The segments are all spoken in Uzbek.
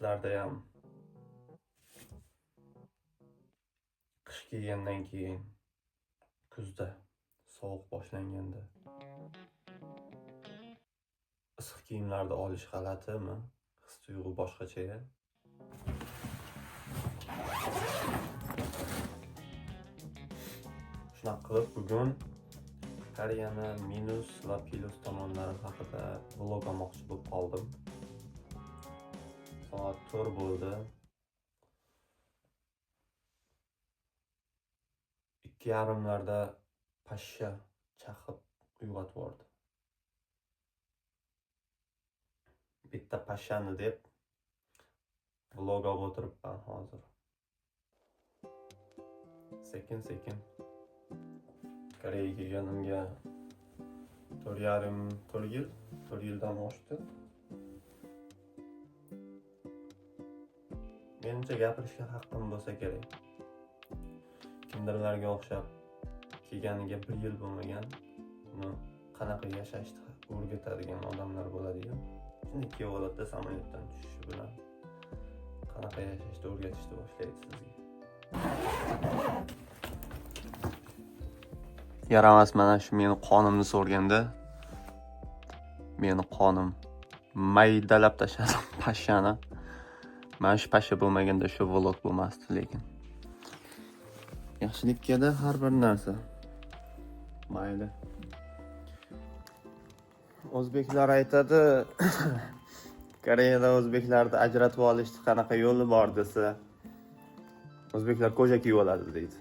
Qishlarda ham, qish kelgandan keyin kuzda sovuq boshlanganda issiq kiyimlarni olish g'alatimi? His tuyg'u boshqacha. Shunaqa qilib bugun Koreyani minus va plus tomonlari haqida vlog olmoqchi bo'lib qoldim. Soat 4 bo'ldi. 2:30larda pashsha chaqib uyg'otib yubordi. Bitta pashshani deb vlog olib o'tiribman hozir. Sekin-sekin Koreyaga kelganimga 4,5 4 yil, 4 yildan oshdi. Menimcha gapirishga haqqim bo'lsa kerak. Kimdirlarga o'xshab kelganiga 1 yil bo'lmagan, uni qanaqa yashashni o'rgatadigan odamlar bo'ladi-yu. Shunday kelib oladi-da, samolyotdan tushishi bilan qanaqa yashashni o'rgatishni boshlaydi sizga. Yaramas mana shu meni qonimni so'rganda, meni qonim maydalab tashladim pashshani. Mana shu pashsha bo'lmaganda shu vlog bo'lmasdi, lekin. Yaxshilikka-da har bir narsa. Mayli. O'zbeklar aytadi, Koreyada o'zbeklarni ajratib olishni qanaqa yo'li bor desa, o'zbeklar ko'ja kiyib oladi deydi.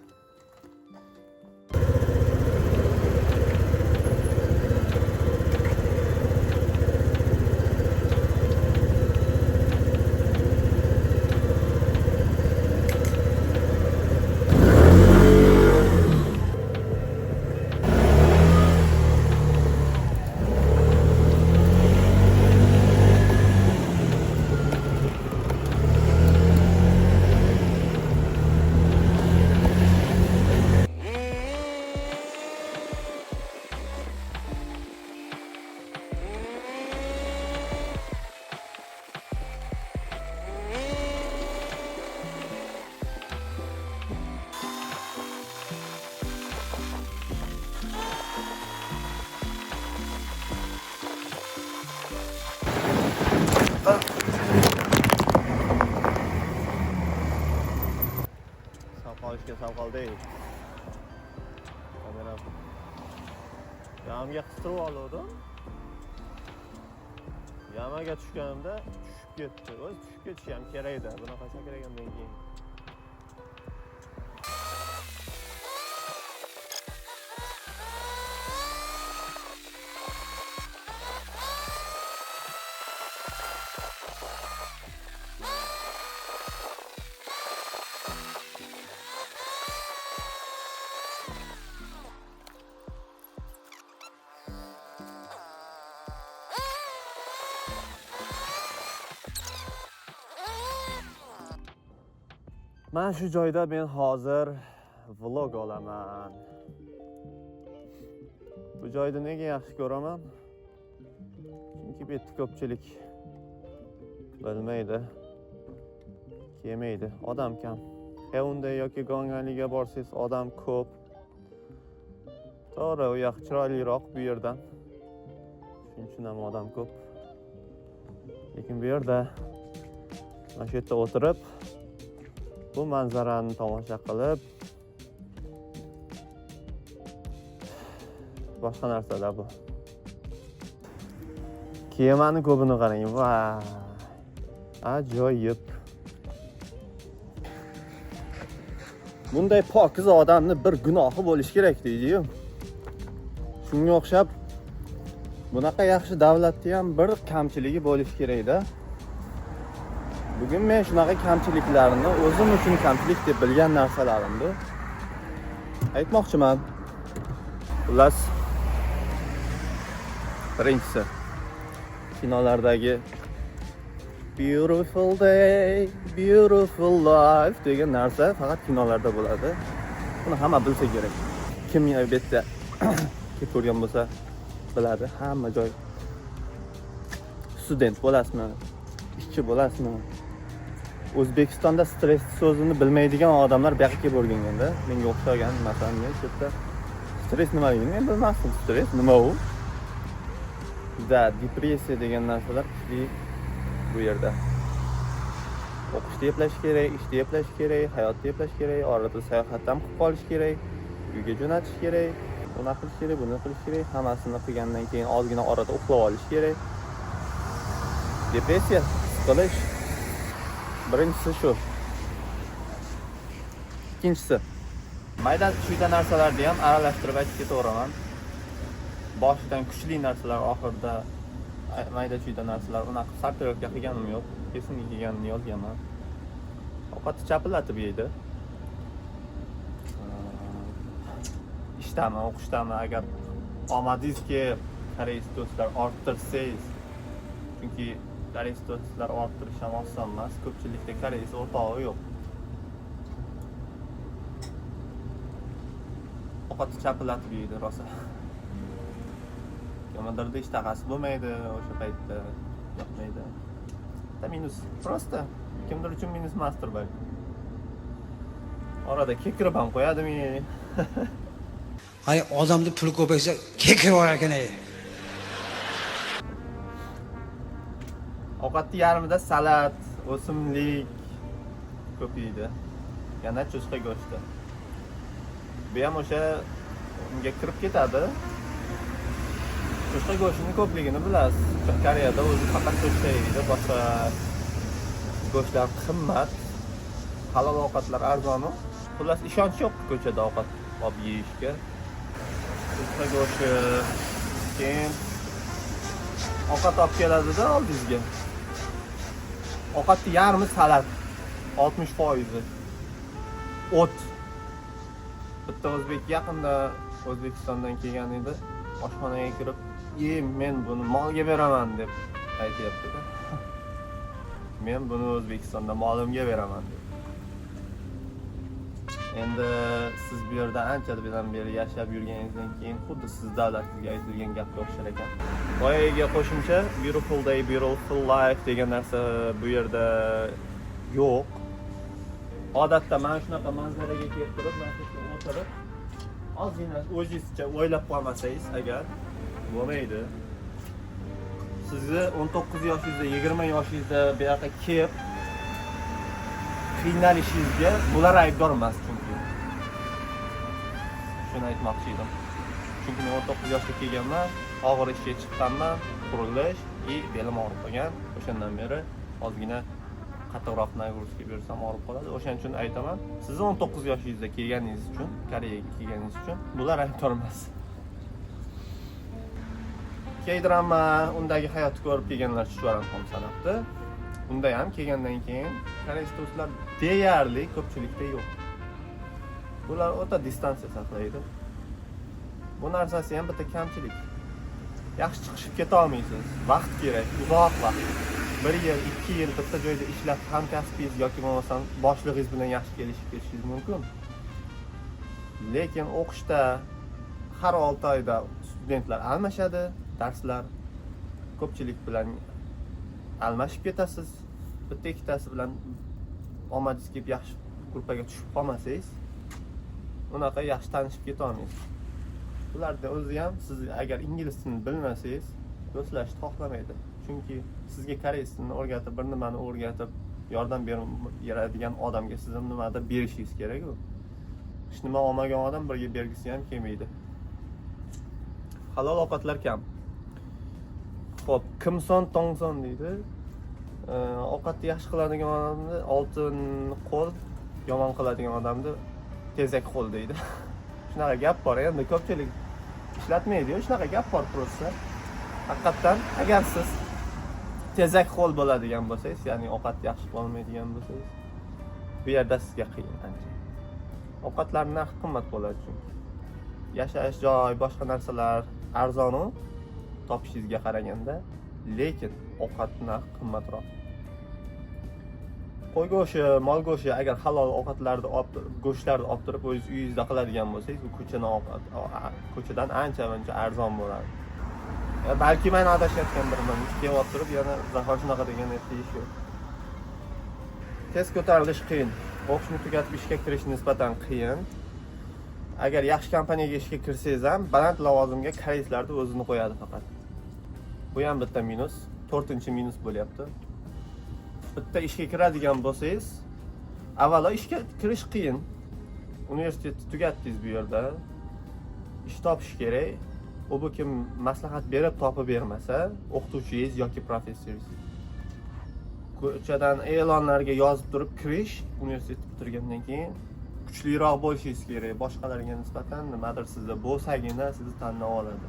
Sovqolishga sovqol değil. Kamera yamga qistirib oldim. Yamaga tushganimda tushib ketdi. O'zi tushib ketishi ham kerak edi. Bunaqa sakragandan keyin. Mana shu joyda men hozir vlog olaman. Bu joyni nega yaxshi ko'raman? Chunki bu yerda ko'pchilik bilmaydi, kelmaydi, odam kam. Haeundae yoki Gongaliga borsangiz odam ko'p. To'g'ri, u yoq chiroyliroq bu yerdan. Shuning uchun ham odam ko'p. Lekin bu yerda mana shu yerda o'tirib bu manzarani tomosha qilib boshqa narsalar bu. Kemani ko'pini qarang. Vay! Ajoyib. Bunday pokiza odamni bir gunohi bo'lishi kerak deydi-yu. Shunga o'xshab bunaqa yaxshi davlatda ham bir kamchiligi bo'lishi kerak-da. Bugun men shunaqa kamchiliklarni o'zim uchun kamchilik deb bilgan narsalarimni aytmoqchiman. Xullas, birinchisi kinolardagi beautiful day, beautiful life degan narsa faqat kinolarda bo'ladi. Buni hamma bilsa kerak. Kim bu yerda kelib ko'rgan bo'lsa biladi. Hamma joy student bo'lasizmi, ishchi bo'lasizmi, O'zbekistonda stress so'zini bilmaydigan odamlar bu yoqqa kelib o'rganganda, menga o'xshagan, masalan, men shu yerda stress nimaligini men bilmasdim. Stress nima u? Da, depressiya degan narsalar kuchli bu yerda. O'qishni eplash kerak, ishni eplash kerak, hayotni eplash kerak, orada sayohat ham qilib qolish kerak, uyga jo'natish kerak, uni qilish kerak, buni qilish kerak, hammasini qilgandan keyin ozgina orada uxlab olish kerak. Depressiya, siqilish. Birinchisi shu. Ikkinchisi, mayda chuyda narsalarni ham aralashtirib aytib ketaveraman. Boshidan kuchli narsalar, oxirida mayda chuyda narsalar, unaqa сортировка qilganim yo'q. Esimga kelganini yozganman. Ovqatni chapillatib yeydi. Ishdami, o'qishdami, agar omadingiz kelib koreys do'stlar orttirsangiz, chunki koreys do'stlar orttirish ham oson emas, ko'pchilikda koreys o'rtog'i yo'q. Ovqatni chapillatib yeydi rosa. Kimnidirda ishtahasi bo'lmaydi o'sha paytda, yoqmaydi. Bitta minus. Просто kimdir uchun minus emasdir balki. Orada kekirib ham qo'yadimi? Ay odamni puli ko'paysa kekirib yuborar ekan ey. Ovqatni yarmida salat, o'simlik ko'p yeydi. Yana cho'chqa go'shti. Bu ham o'sha unga kirib ketadi. Cho'chqa go'shtini ko'pligini bilasiz. Koreyada o'zi faqat cho'chqa yeydi, boshqa go'shtlar qimmat. Halol ovqatlar arzonu. Xullas, ishonch yo'q ko'chada ovqat olib yeyishga. Cho'chqa go'shti, keyin ovqat olib keladida oldingizga. Ovqatni yarmi salat, 60%. O't. Bitta o'zbek yaqinda O'zbekistondan kelgan edi. Oshxonaga kirib, "Men buni molga beraman" deb aytyapti-da. Men buni O'zbekistonda molimga beraman deb. Endi siz bu yerda anchadan beri yashab yurganingizdan keyin xuddi siz davlatingizga aytilgan gapga o'xshar ekan. Boyagiga qo'shimcha beautiful day, beautiful life degan narsa bu yerda yo'q. Odatda mana shunaqa manzaraga kelib turib, mana shu yerga o'tirib, ozgina o'zingizcha o'ylab qolmasangiz agar bo'lmaydi. Sizni 19 yoshingizda, 20 yoshingizda bu yoqqa kelib qiynalishingizga bular aybdor emas chunki. Shuni aytmoqchi edim. Chunki men 19 yoshda kelganman, og'ir ishga chiqqanman, qurilish, и belim og'rib qolgan. O'shandan beri ozgina qattiqroq нагрузка bersam og'rib qoladi. O'shaning uchun aytaman, sizni 19 yoshingizda kelganingiz uchun, Koreyaga kelganingiz uchun bular aybdor emas. K-drama, undagi hayotni ko'rib kelganlar chuchvaram xom sanabdi. Unda ham kelgandan keyin koreys do'stlar deyarli ko'pchilikda yo'q. Bular o'ta distansiya saqlaydi. Bu narsasi ham bitta kamchilik. Yaxshi chiqishib keta olmaysiz. Vaqt kerak, uzoq vaqt. 1 yil, 2 yil bitta joyda ishlab hamkasbingiz yoki bo'lmasam boshlig'ingiz bilan yaxshi kelishib ketishingiz mumkin. Lekin o'qishda har 6 oyda studentlar almashadi, darslar ko'pchilik bilan almashib ketasiz. Bitta ikkitasi bilan omadingiz kelib yaxshi gruppaga tushib qolmasangiz, unaqa yaxshi tanishib keta olmaysiz. Ularda o'zi ham siz agar ingliz tilini bilmasangiz, do'stlashishni xohlamaydi. Chunki sizga koreys tilini o'rgatib, bir nimani o'rgatib, yordam beradigan odamga siz ham nimadir berishingiz kerak-ku. Hech nima olmagan odam birga bergisi ham kelmaydi. Halol ovqatlar kam. Xo'p, kimson tongson deydi. Ovqatni yaxshi qiladigan odamni oltin qo'l, yomon qiladigan odamni tezak qo'l deydi. Shunaqa gap bor, endi ko'pchilik ishlatmaydi-yu, shunaqa gap bor просто. Haqiqatdan agar siz tezak qo'l bo'ladigan bo'lsangiz, ya'ni ovqat yaxshi qila olmaydigan bo'lsangiz, bu yerda sizga qiyin ancha. Ovqatlar narxi qimmat bo'ladi chunki. Yashash joy, boshqa narsalar arzonu topishingizga qaraganda, lekin ovqat narxi qimmatroq. Qo'y go'shti, mol go'shti agar halol ovqatlarni olib turib, go'shtlarni olib turib o'zingiz uyingizda qiladigan bo'lsangiz, bu ko'chani ovqat, ko'chadan ancha-muncha arzon bo'ladi. Balki men adashayotgandirman, kelib olib turib yana Zafar shunaqa degan deyish yo'q. Tez ko'tarilish qiyin. O'qishni tugatib ishga kirish nisbatan qiyin. Agar yaxshi kompaniyaga ishga kirsangiz ham, baland lavozimga koreyslarni o'zini qo'yadi faqat. Bu ham bitta minus, to'rtinchi minus bo'lyapti. Bitta ishga kiradigan bo'lsangiz, avvalo ishga kirish qiyin. Universitetni tugatdingiz, bu yerda ish topish kerak. U bu kim maslahat berib topib bermasa, o'qituvchingiz yoki professoringiz, ko'chadan e'lonlarga yozib turib kirish, universitetni bitirgandan keyin kuchliroq bo'lishingiz kerak boshqalarga nisbatan. Nimadir sizda bo'lsagina sizni tanlab oladi.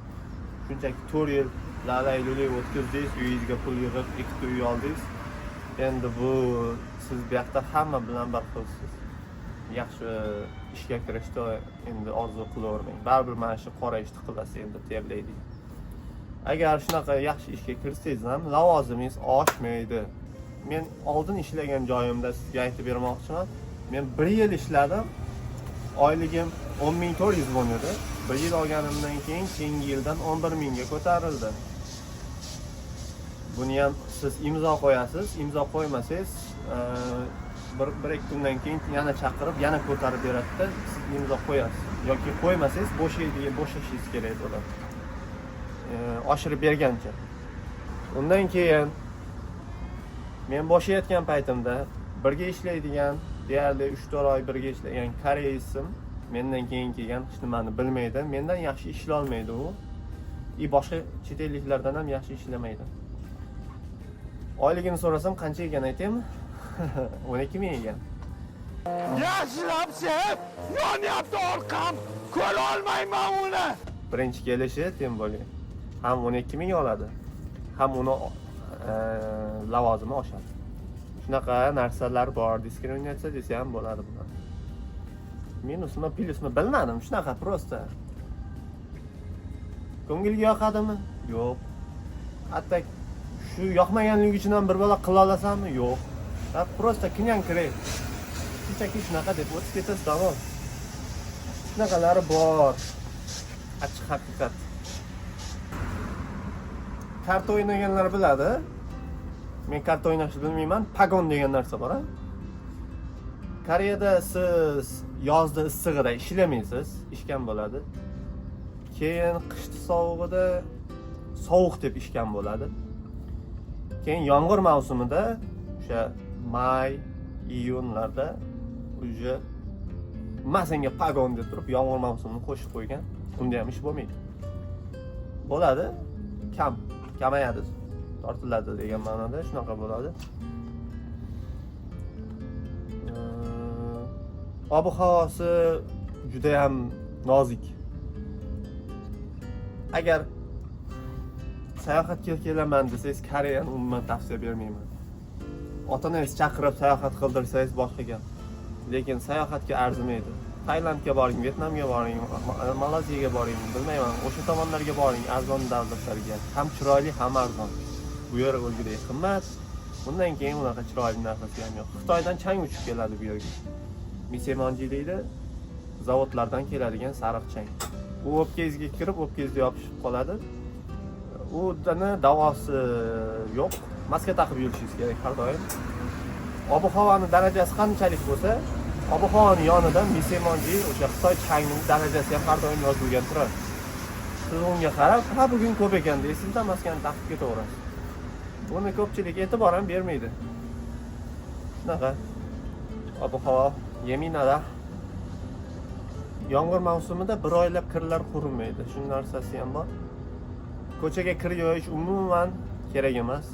Shunchaki 4 yil lalay lulay o'tkazdingiz, uyingizga pul yig'ib ikkita uy oldingiz, endi bu siz bu yoqda hamma bilan bir xilsiz. Yaxshi ishga kirishni endi orzu qilavermang, baribir mana shu qora ishni qilasiz endi, terlaydi. Agar shunaqa yaxshi ishga kirsangiz ham, lavozimingiz oshmaydi. Men oldin ishlagan joyimda sizga aytib bermoqchiman. Men bir yil ishladim, oyligim 10 400 won edi. Bir yil olganimdan keyin keyingi yildan 11 000ga ko'tarildi. Buni ham siz imzo qo'yasiz. Imzo qo'ymasangiz, bir ikki kundan keyin yana chaqirib, yana ko'tarib beradida, siz imzo qo'yasiz yoki qo'ymasangiz, bo'shaydi, bo'shashingiz kerak bo'ladi oshirib bergancha. Undan keyin men bo'shayotgan paytimda birga ishlaydigan, deyarli 3-4 oy birga ishlagan koreysim mendan keyin kelgan, hech nimani bilmaydi, mendan yaxshi ishlolmaydi u и boshqa chet elliklardan ham yaxshi ishlamaydi. Oyligini so'rasam, qancha ekan, aytaymi? 12 000 ekan. Yashiramsiz, yonyapti orqam, ko'rolmayman uni. Birinchi kelishi, тем более, ham 12 000 oladi, ham uni lavozimi oshadi. Shunaqa narsalar bor, diskriminatsiya desa ham bo'ladi bular. Minusmi, plyusmi, bilmadim, shunaqa просто. Ko'ngilga yoqadimi? Yo'q. Hatto shu yoqmaganligi uchun ham bir balo qila olasanmi? Yo'q. Ha, просто 그냥 그래, shunchaki shunaqa deb o'tib ketasiz, tamom. Shunaqalari bor, achchiq haqiqat. Karta o'ynaganlar biladi, men karta o'ynashni bilmayman. Pagon degan narsa bor a Koreyada. Siz yozda issig'ida ishlamaysiz, ish kam bo'ladi. Keyin qishni sovug'ida sovuq deb ish kam bo'ladi. Keyin yomg'ir mavsumida, o'sha may, iyunlarda уже "Ma senga pagon" deb turib yomg'ir mavsumini qo'shib qo'ygan. Unda ham ish bo'lmaydi, bo'ladi kam, kamayadi, tortiladi degan ma'noda shunaqa bo'ladi. Ob havosi judayam nozik. Agar sayohatga kelaman desangiz, Koreyani umuman tavsiya bermayman. Ota onangiz chaqirib sayohat qildirsangiz, boshqa gap, lekin sayohatga arzimaydi. Tailandga boring, Vyetnamga boring, Malayziyaga boring, bilmayman, o'sha tomonlarga boring, arzon davlatlarga. Ham chiroyli, ham arzon. Bu yer o'lgudek qimmat. Bundan keyin unaqa chiroyli narsasi ham yo'q. Xitoydan chang uchib keladi bu yerga, 미세먼지 deydi, zavodlardan keladigan sariq chang. U o'pkangizga kirib, o'pkangizga yopishib qoladi. Uni davosi yo'q, maska taqib yurishingiz kerak har doim. Ob havoni darajasi qanchalik bo'lsa, ob havoni yonida 미세먼지, o'sha Xitoy changining darajasi ham har doim yozilgan turadi. Siz unga qarab, "Ha, bugun ko'p ekan" deysizda, maskani taqib ketaverasiz. Buni ko'pchilik e'tibor ham bermaydi. Shunaqa ob havo yeminada. Yomg'ir mavsumida bir oylab kirlar qurimaydi, shu narsasi ham bor. Ko'chaga kir yoyish umuman kerak emas.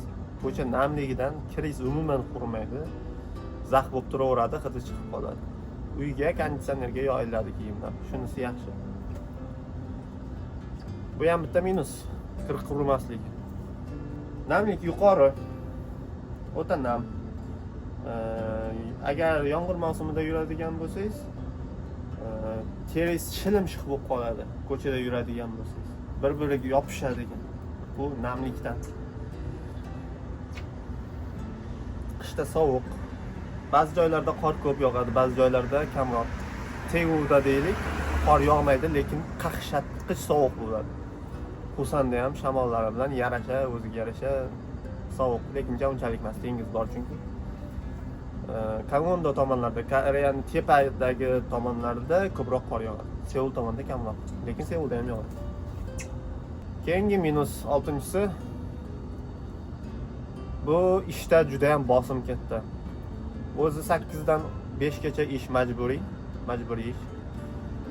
Ko'cha namligidan kiringiz umuman qurimaydi, zax bo'lib turaveradi, hidi chiqib qoladi. Uyga konditsionerga yoyiladi kiyimlar, shunisi yaxshi. Bu ham bitta minus, kir qurimasligi. Namlik yuqori, o'ta nam. Agar yomg'ir mavsumida yuradigan bo'lsangiz, teringiz shilimshiq bo'lib qoladi. Ko'chada yuradigan bo'lsangiz, bir biriga yopishadi ekan, bu namlikdan. Qishda sovuq. Ba'zi joylarda qor ko'p yog'adi, ba'zi joylarda kamroq. Teguda, deylik, qor yog'maydi, lekin qahshatqich sovuq bo'ladi. Pusanda ham shamollari bilan yarasha, o'ziga yarasha sovuq, lekin unchalik emas, dengiz bor chunki. Kangvondo tomonlarda, Koreyaning tepadagi tomonlarida ko'proq qor yog'adi. Seul tomonda kamroq, lekin Seulda ham yog'adi. Keyingi minus 6-si, bu ishda juda ham bosim katta. O'zi 8 dan 5 gacha ish majburiy, majburiy ish.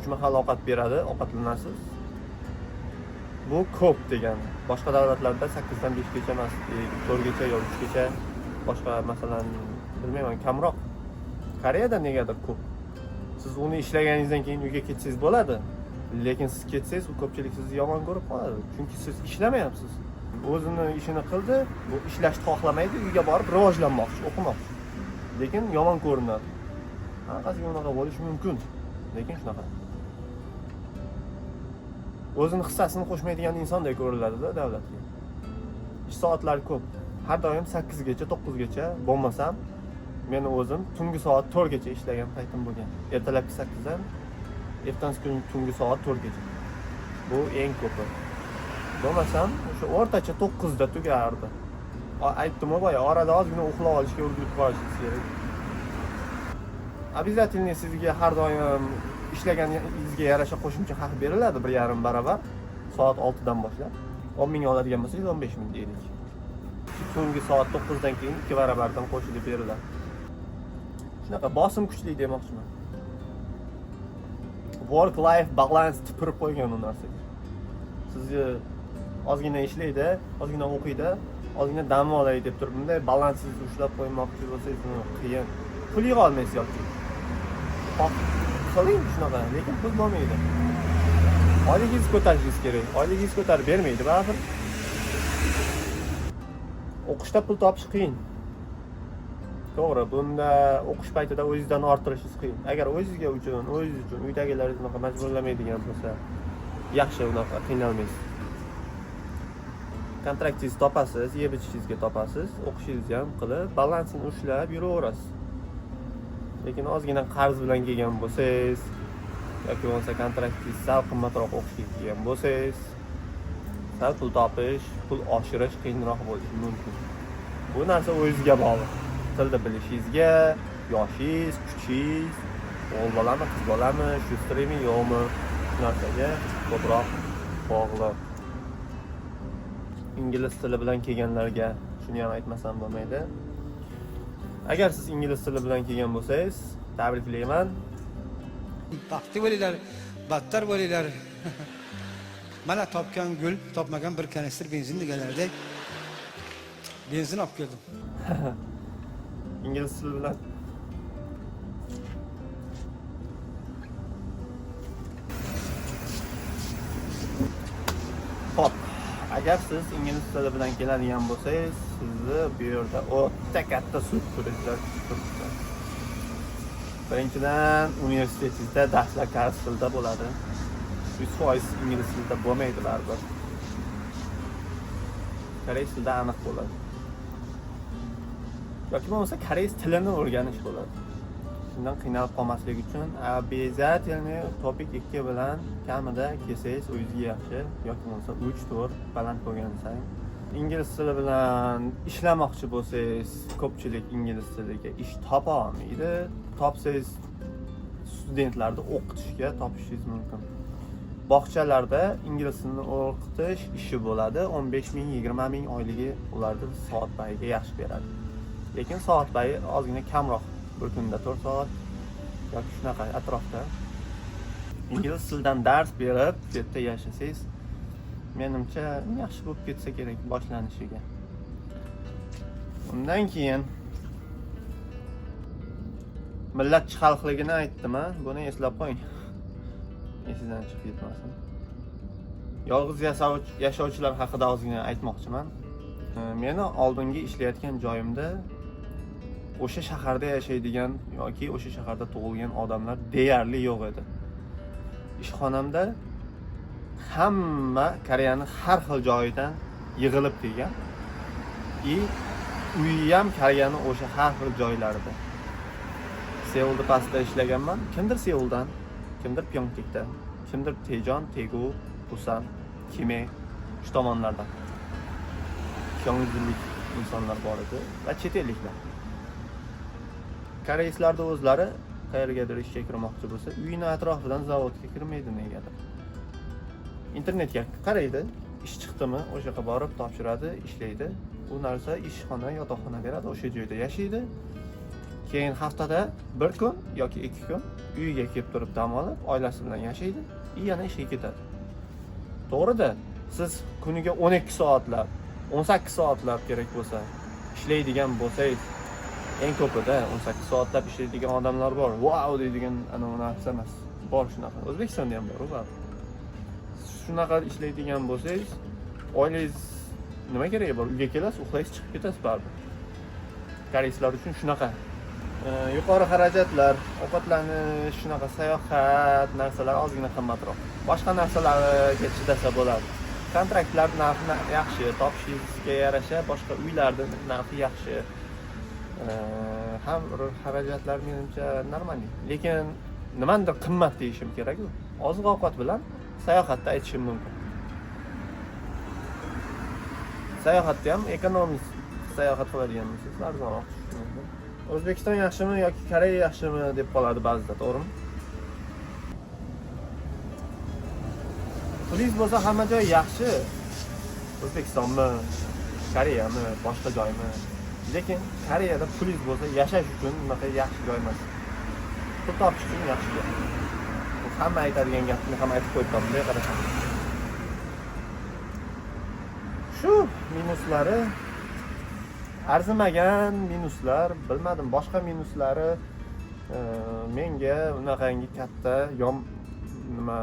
3 mahal ovqat beradi, ovqatlanasiz. Bu ko'p degani. Boshqa davlatlarda 8 dan 5 gacha emas, 4 gacha yo 3 gacha, boshqa masalan, bilmayman, kamroq. Koreyada negadir ko'p. Siz uni ishlaganingizdan keyin uyga ketsangiz bo'ladi. Lekin siz ketsangiz, u ko'pchilik sizni yomon ko'rib qoladi. Chunki siz ishlamayapsiz. O'zini ishini qildi, bu ishlashni xohlamaydi, uyga borib rivojlanmoqchi, o'qimoqchi. Lekin yomon ko'rinadi. Qanaqasiga unaqa bo'lishi mumkin, lekin shunaqa. O'zini hissasini qo'shmaydigan insondek ko'rinadi-da davlatga. Ish soatlari ko'p. Har doim 8 gacha, 9 gacha bo'lmasam, meni o'zim tungi soat 4 gacha ishlagan paytim bo'lgan. Ertalabki 8 dan ertasi kuni tungi soat 4 gacha. Bu eng ko'pi. Bo'lmasam, o'sha o'rtacha 9 da tugardi. Aytdim-ku boya, orada ozgina uxlab olishga ulgurib qolishingiz kerak. Обязательно sizga har doim ishlaganingizga yarasha qo'shimcha haq beriladi, 1,5 barobar soat 6 dan boshlab. 10 ming oladigan bo'lsangiz 15 ming deylik. Tungi soat 9 dan keyin 2 barobardan qo'shilib beriladi. Shunaqa bosim kuchli demoqchiman. Work life balance tupurib qo'ygan u narsaga. Sizni ozgina ishlaydi, ozgina o'qiydi, ozgina dam olay deb turib bunday balansingizni ushlab qo'ymoqchi bo'lsangiz, uni qiyin. Pul yig'a olmaysiz yoki. Qiling shunaqa, lekin pul bo'lmaydi. Oyligingizni ko'tarishingiz kerak. Oyligingizni ko'tarib bermaydi baribir. O'qishda pul topish qiyin. To'g'ri, bunda o'qish paytida o'zingizdan orttirishingiz qiyin. Agar o'zingizga uchun, o'zingiz uchun uydagilaringiz unaqa majburlamaydigan bo'lsa, yaxshi, unaqa qiynalmaysiz. Kontraktingizni topasiz, yeb ichishingizga topasiz, o'qishingizni ham qilib, balansini ushlab yuraverasiz. Lekin ozgina qarz bilan kelgan bo'lsangiz yoki bo'lmasa kontraktingiz sal qimmatroq o'qishga kelgan bo'lsangiz, sal pul topish, pul oshirish qiyinroq bo'lishi mumkin. Bu narsa o'zingizga bog'liq. Tilni bilishingizga, yoshingiz, kuchingiz, o'g'il bolami, qiz bolami, shustrimi, yo'qmi, shu narsaga ko'proq bog'liq. Ingliz tili bilan kelganlarga shuni ham aytmasam bo'lmaydi. Agar siz ingliz tili bilan kelgan bo'lsangiz, tabriklayman. Baxtli bo'linglar, battar bo'linglar. Mana topgan gul, topmagan bir kanistr benzin deganlaridek benzin olib keldim. Ingliz tili bilan Xo'p, agar siz ingliz tili bilan keladigan bo'lsangiz, sizni bu yerda o'ta katta syurprizlar kutib turibdi. Birinchidan, universitetingizda darslar koreys tilida bo'ladi. 100% ingliz tilida bo'lmaydi baribir. Koreys tilida aniq bo'ladi. Yoki bo'lmasa koreys tilini o'rganish bo'ladi. Shundan qiynalib qolmaslik uchun обязательно TOPIK 2 bilan kamida kelsangiz o'zingizga yaxshi, yoki bo'lmasa 3-4 baland bo'lgan sayin. Ingliz tili bilan ishlamoqchi bo'lsangiz, ko'pchilik ingliz tiliga ish topa olmaydi. Topsangiz studentlarni o'qitishga topishingiz mumkin. Bog'chalarda ingliz tilini o'qitish ishi bo'ladi. 15 ming, 20 ming oyligi ularni soatbayiga yaxshi beradi. Lekin soatbayi ozgina kamroq, bir kunda 4 soat yoki shunaqa atrofda. Ingliz tilidan dars berib, bu yerda yashasangiz, menimcha yaxshi bo'lib ketsa kerak boshlanishiga. Undan keyin millatchi xalqligini aytdim-a, buni eslab qo'ying. Esingizdan chiqib ketmasin. Yolg'iz yashovchilar haqida ozgina aytmoqchiman. Meni oldingi ishlayotgan joyimda o'sha shaharda yashaydigan yoki o'sha shaharda tug'ilgan odamlar deyarli yo'q edi. Ishxonamda hamma Koreyaning har xil joyidan yig'ilib kelgan. Uyi ham Koreyaning o'sha har xil joylarida. Seulda pastda ishlaganman. Kimdir Seuldan, kimdir Pyeongtaekdan, kimdir Tejon, Tegu, Busan, Kime shu tomonlardan. Pyongyanglik insonlar bor edi va chet elliklar. Koreyslarda o'zlari qayergadir ishga kirmoqchi bo'lsa, uyini atrofidan zavodga kirmaydi negadir. Internetga qaraydi, ish chiqdimi, o'sha yoqqa borib topshiradi, ishlaydi. U narsa ishxona, yotoqxona beradi, o'sha joyda yashaydi. Keyin haftada bir kun yoki 2 kun uyiga kelib turib dam olib, oilasi bilan yashaydi, yana ishga ketadi. To'g'rida, siz kuniga 12 soatlab, 18 soatlab kerak bo'lsa ishlaydigan bo'lsangiz, eng ko'pida 18 soatlab ishlaydigan odamlar bor. Wow deydigan ana narsa emas. Bor shunaqa. O'zbekistonda ham bor u baribir. Shunaqa ishlaydigan bo'lsangiz, oilangiz nima keragi bor? Uyga kelasiz, uxlaysiz, chiqib ketasiz baribir. Koreyslar uchun shunaqa. Yuqori xarajatlar, ovqatlanish, shunaqa sayohat narsalar ozgina qimmatroq. Boshqa narsalarga chidasa bo'ladi. Kontraktlar narxi yaxshi, topishingizga yarasha boshqa uylarning narxi yaxshi. Ham xarajatlar menimcha normal. Lekin nimanidir qimmat deyishim kerak-ku. Oziq-ovqat bilan sayohatda aytishim mumkin. Sayohatda ham ekonomik sayohat qiladigan bo'lsangiz arzonroq tushishi mumkin. O'zbekiston yaxshimi yoki Koreya yaxshimi deb qoladi ba'zida, to'g'rimi? Pulingiz bo'lsa hamma joy yaxshi. O'zbekistonmi, Koreyami, boshqa joymi? Lekin Koreyada pulingiz bo'lsa yashash uchun unaqa yaxshi joy emas. Pul topish uchun yaxshi joy. Bu hamma aytadigan gapni ham aytib qo'yibman, bunday qarasam. Shu minuslari arzimagan minuslar, bilmadim, boshqa minuslari menga unaqangi katta nima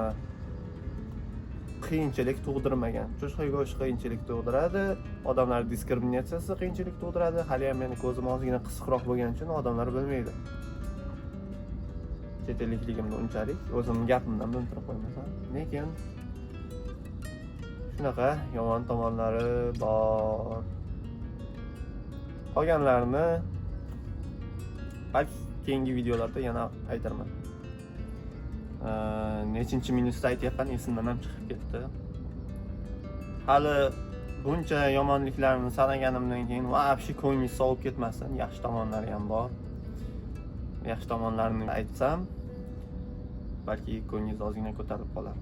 qiyinchilik tug'dirmagan. Cho'chqa go'sht qiyinchilik tug'diradi, odamlar diskriminatsiyasi qiyinchilik tug'diradi. Hali ham meni ko'zim ozgina qisiqroq bo'lgani uchun odamlar bilmaydi. Chet ellikligimni unchalik o'zimning gapimdan bilintirib qo'ymasam, lekin shunaqa yomon tomonlari bor. Qolganlarini balki keyingi videolarda yana aytarman. Nechinchi minusda aytyapman, esimdan ham chiqib ketdi. Hali buncha yomonliklarni sanaganimdan keyin вообще ko'nglingiz sovib ketmasin, yaxshi tomonlari ham bor. Yaxshi tomonlarini aytsam, balki ko'nglingiz ozgina ko'tarilib qolar.